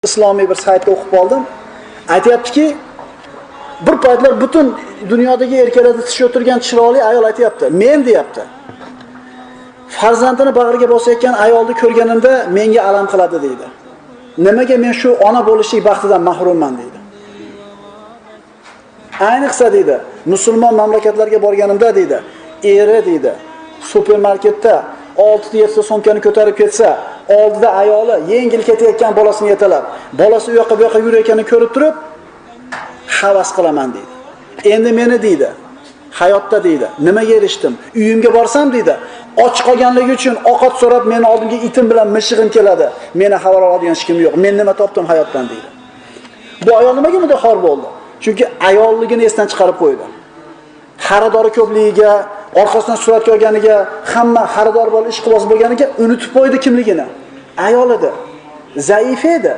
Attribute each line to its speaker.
Speaker 1: Islomiy bir saytda o'qib qoldim. Aytayaptiki, bir paytlar butun dunyodagi erkaklarda tish o'tirgan chiroyli ayol aytayapti. Men deyapti. Farzandini bag'riga bosayotgan ayolni ko'rganimda menga alam qiladi deydi. Nimaga men shu ona bo'lishlik baxtidan mahrumman deydi. Ayniqsa deydi, musulmon mamlakatlarga borganimda deydi, eri deydi, supermarketda 6-7 ta sumkani ko'tarib ketsa, oldida ayoli yengil ketayotgan bolasini yetalab, bolasi u yoqqa bu yoqqa yurayotganini ko'rib turib, havas qilaman deydi. Endi meni deydi, hayotda deydi, nimaga erishdim? Uyimga borsam deydi, och qolganligi uchun ovqat so'rab meni oldimga itim bilan mishig'im keladi. Meni xabar oladigan hech kim yo'q. Men nima topdim hayotdan deydi. Bu ayol nimaga bunday xor bo'ldi? Chunki ayolligini esdan chiqarib qo'ydi. Xaridori ko'pligiga, orqasidan suratga olganiga, hamma xaridor bo'lib ishqiboz bo'lganiga unutib qo'ydi kimligini. Ayol edi. Zaif edi.